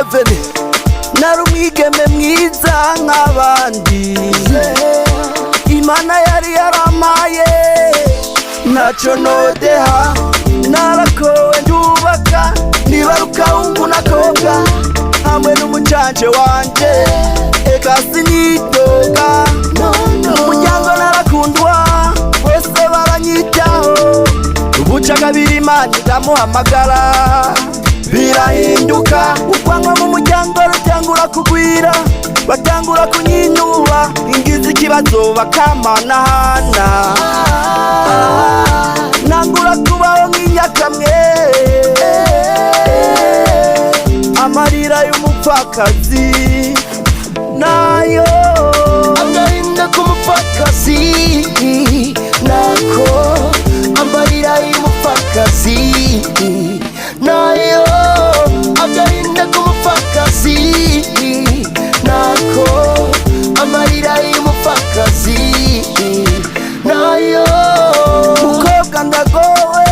7. Nari umwigeme mwiza nk'abandi, Imana yari yaramaye, ntacyo nodeha. Narakowe ndubaka, nibaruka hungu n'akobwa hamwe n'umucanje wanje. Eka sinidoga, mu muryango narakundwa, bose baranyitaho. Ubuca kabiri Imana iramuhamagara, birahinduka. Ukwangwa mu muryango rutangura kugwira, batangura kunyinuba, ingize ikibazo bakamanahana, nangura kubaho nk'inyakamwe. Amarira y'umupfakazi nayo. Agahinda k'umupfakazi nako, amarira y'umupfakazi nayo. Agahinda k'umupfakazi nako, amarira y'umupfakazi nayo. Mukobwa, ndagowe,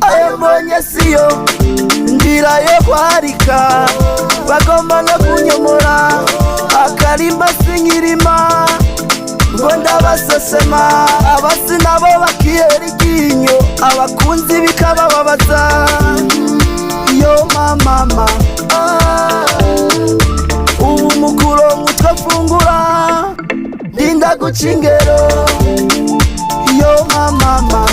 ayo mbonye siyo ndira yo kwarika. Bagomba no kunyomora akarimba, sinkirima ngo ndabasesema. Abasi nabo bakihera iryinyo, abakunzi bikabababaza. Yo mamama, ubu mukuronka utwo fungura, ndinda guca ingero. Yo mamama,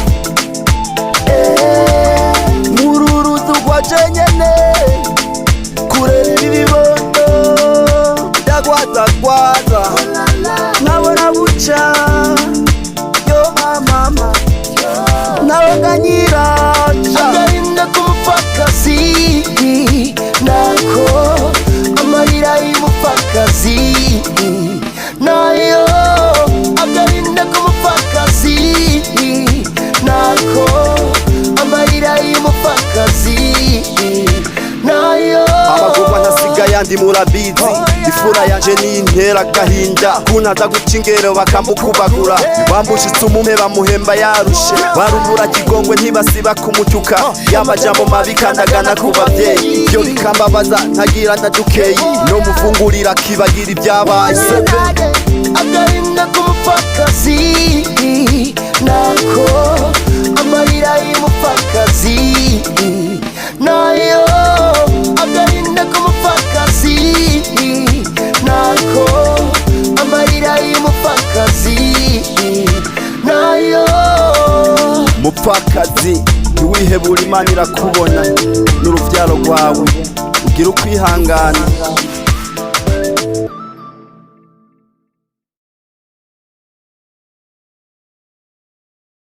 mururuzu rwa jenyene kurera ibibondo, ndagwazagwaza nkabona buca. Yo mamama, nawe nganyiraca. Agahinda k'umupfakazi nako, amarira y'umupfakazi nayo. Agahinda k'umupfakazi nako, amarira y'umupfakazi nayo. Abagorwa ntasiga yandi, murabizi. Ifura yanje nintera agahinda, kuntaza guca ingero bakamukubagura. Bambushitse umume, bamuhemba yarushe. Barubura kigongwe, ntibasiba kumutuka y'amajambo mabi kandagana ku bavyeyi. Ibyo bikambabaza, ntagira na dukeyi no mufungurira, akibagira ibyabaye. Agahinda k'umupfakazi nako, amarira y'umupfakazi nayo. Agahinda k'umupfakazi nako, amarira y'umupfakazi nayo. Mupfakazi, ntiwihebure, Imana irakubona n'uruvyaro rwawe. Ugira ukwihangana.